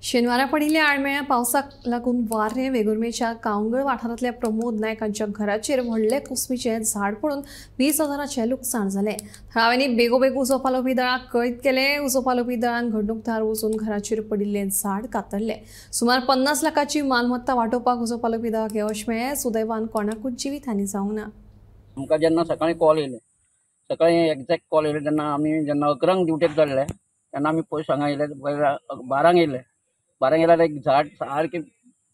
शेनवारा पडिल्ल्या आडमेळ्या पावसाक लागून वारें वेंगुर्मेच्या कावंगळ वाठारांतल्या प्रमोद नायक हांच्या घराचेर व्हडलें कुसमीचें झाड पडून 20,000चें लुकसाण जालें. थळाव्यांनी बेगोबेग उजो पालोवपी दळाक कळीत केलें. उजो पालोवपी दळान घडणूक थळार वचून घराचेर पडिल्लें झाड कातरलें. सुमार 50 लाखाची मालमत्ता वाटोवपाक उजो पालोवपी दळाक यश मेळ्ळें. सुदैवान कोणाकूच जिवीत हानी जावंक ना. आमकां जेन्ना सकाळीं कॉल येयले, सकाळीं एग्जॅक्ट कॉल येयले तेन्ना आमी जेन्ना 11 क ड्युटेक चडले तेन्ना आमी पयस हांगा येयले, 12 क येयले. 12 क येयल्यार एक झाड सारकें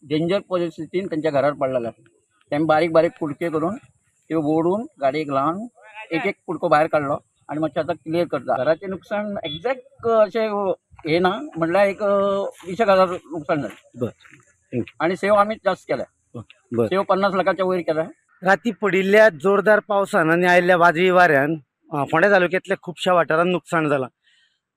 डेंजर परिस्थितीन तेंच्या घरार पडलेलें. तेमी बारीक बारीक कुडके करून त्यो ओडून गाडयेक लावन एक एक कुडको भायर काडलो आनी मातशें आतां क्लियर करता. घराचें नुकसान एग्जॅक्ट अशें हे ना, म्हणल्यार एक 20 एक हजार नुकसान जालें. आनी सेव आमी जास्त केल्या. सेव 50 लाखाच्या वयर केल्या. राती पडिल्ल्या जोरदार पावसान आनी आयिल्ल्या वादळी वाऱ्यान फोंड्या तालुक्यांतल्या खुबश्या वाठारांत नुकसाण जालां.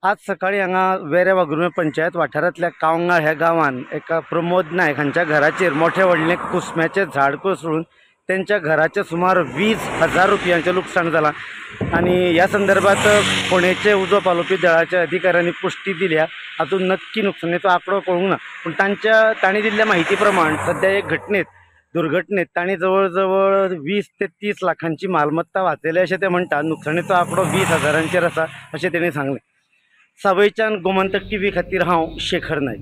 आज सकाळीं हांगा वेरें वाघुर्मे पंचायत वाठारांतल्या कावंगाळ ह्या गांवांत एका प्रमोद नायक हांच्या घराचेर मोठें व्हडलें कुसम्याचें झाड कोसळून तेंच्या घराचें सुमार 20,000 रुपयांचें लुकसाण जालां आनी ह्या संदर्भात फोंडेचे उजो पालोवपी दळाच्या अधिकाऱ्यांनी पुश्टी दिल्या. हातूंत नक्की नुकसानीचो आंकडो कळूंक ना, पूण तांणी दिल्ल्या माहिती प्रमाण सद्या एक घटनेत दुर्घटनेत तांणी जवळ जवळ 20 ते 30 लाखांची मालमत्ता वाचयल्या अशें ते म्हणटात. नुकसानीचो आंकडो 20 हजारांचेर आसा अशें तेणी सांगलें. सावयच्यान गोमंतक टीव्ही खातीर हांव शेखर नायक.